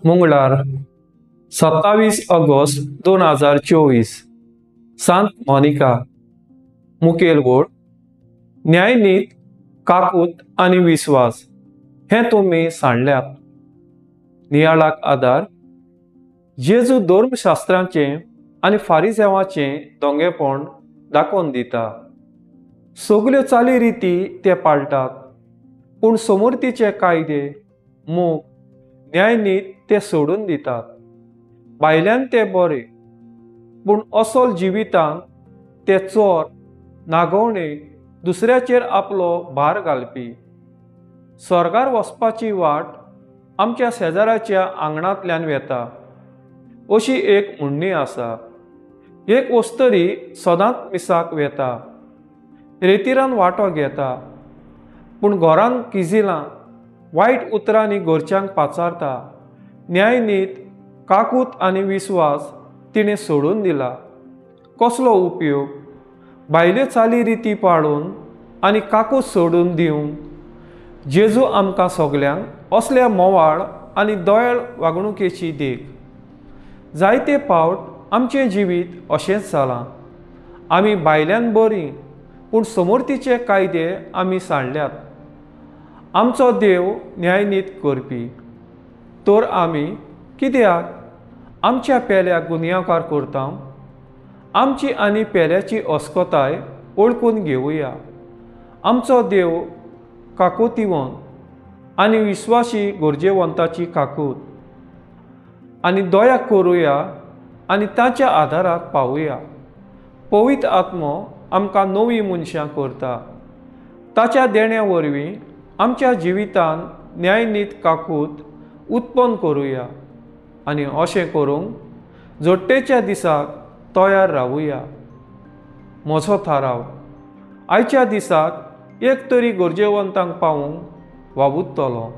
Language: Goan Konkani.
मंगळार 27 ऑगस्ट 2024 सांत मोनिका. मुखेल वोड न्यायनीत, काकूत आनी विस्वास हें तुमी सांडल्यात. नियाळाक आदार जेजू धर्मशास्त्रांचें आनी फारिजेवाचें दोंगेपण दाखोवन दिता. सगल्यो चाली रिती ते पाळटात, पूण समोरतीचे कायदे, मोग, न्यायनीत ते सोडून दितात. भायल्यान ते बरे, पूण असल जिवितांत ते चोर, नागोवणे, दुसऱ्याचेर आपलो भार घालपी. स्वर्गार वचपाची वाट आमच्या शेजाराच्या आंगणांतल्यान वेता अशी एक म्हणणी आसा. एक वस्तरी सदांच मिसाक वेता, रेतिरान वांटो घेता, पूण घरान किजिलां, वायट उतरांनी घरच्यांक पाचारता. न्यायनीत, काकूत आनी विस्वास तिणें सोडून दिला. कसलो उपयोग भायल्यो चाली रिती पाळून आनी काकूत सोडून दिवंक? जेजू आमकां सगल्यांक असल्या मोवाळ आनी दयाळ वागणुकेची देख. जायते फावट आमचें जिवीत अशेंच जालां. आमी भायल्यान बरीं, पूण समोरतीचे कायदे आमी सांडल्यात. आमचो देव न्यायनीत करपी, तर आमी कित्याक आमच्या पेल्याक गुन्यांवकार करता? आमची आनी पेल्याची अस्कताय वळखून घेवया. आमचो देव काकुतीवंत आनी विस्वाशी गरजेवंताची काकूत आनी दया करुया आनी ताच्या आदाराक पावुया. पवित्र आत्मो आमकां नवीं मनशां करता. ताच्या देण्या वरवीं आमच्या जिवितांत न्यायनीत, काकूत उत्पन्न करुया आनी अशें करूंक जोडटेच्या दिसाक तयार रावुया. म्हजो थाराव, आयच्या दिसाक एक तरी गरजेवंतांक पावूंक वावुरतलो.